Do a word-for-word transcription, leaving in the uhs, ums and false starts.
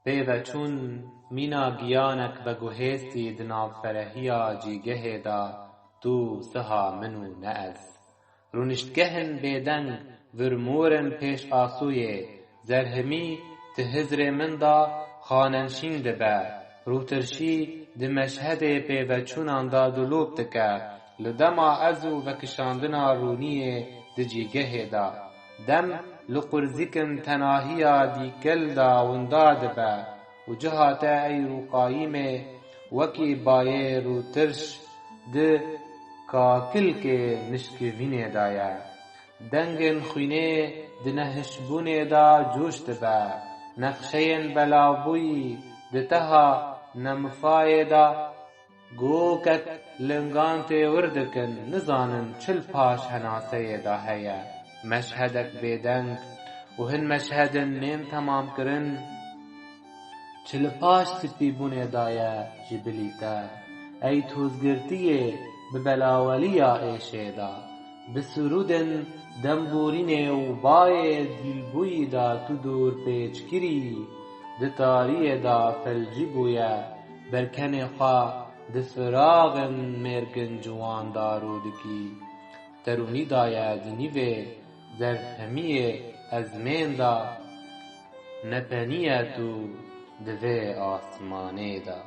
Pê ve çûn mîna giyanek veguhêstî di navferehiya cîgehê de tu siha min û ne ez. Rûniştgehên bêdeng, virmûr in pêş asûyê, zerhimî di hizrê min de xanenşîn dibe, rûtirşî di meşhedê pêveçûnan de dulûp dike, li dema ez û vekişandina rûniyê di cîgehê de. Dem li qurzîkin tenahiya dîkel de winda dibe û cihate ey rûqayîmê wekî bayê rûtirş di kakilkê nişkivînê de ye. Dengên xwînê di nehişbûnê de cûş dibe. Nexşeyên belavbûyî di teha nemifayê de gokek lingan têwir dikin, nizanin çi li paş henaseyê de heye. Meşhedek bêdeng û hin meşhedin nên temamkirin. Çi li paş spîbûnê de ye ji bilî te, ey tozgirtiyê bi belaweliya êşê de, bi sirûdên dembûrînê û bayê dîlbûyî de tu dûr pêçkirî, di tariyê de felcî bûye, berkenê xwe di firaxên mêrgin ciwan de rû dikî. Te rûnî daye di nîvê zerhemiyê ezmên de, nepeniye tu di vê asmanê de.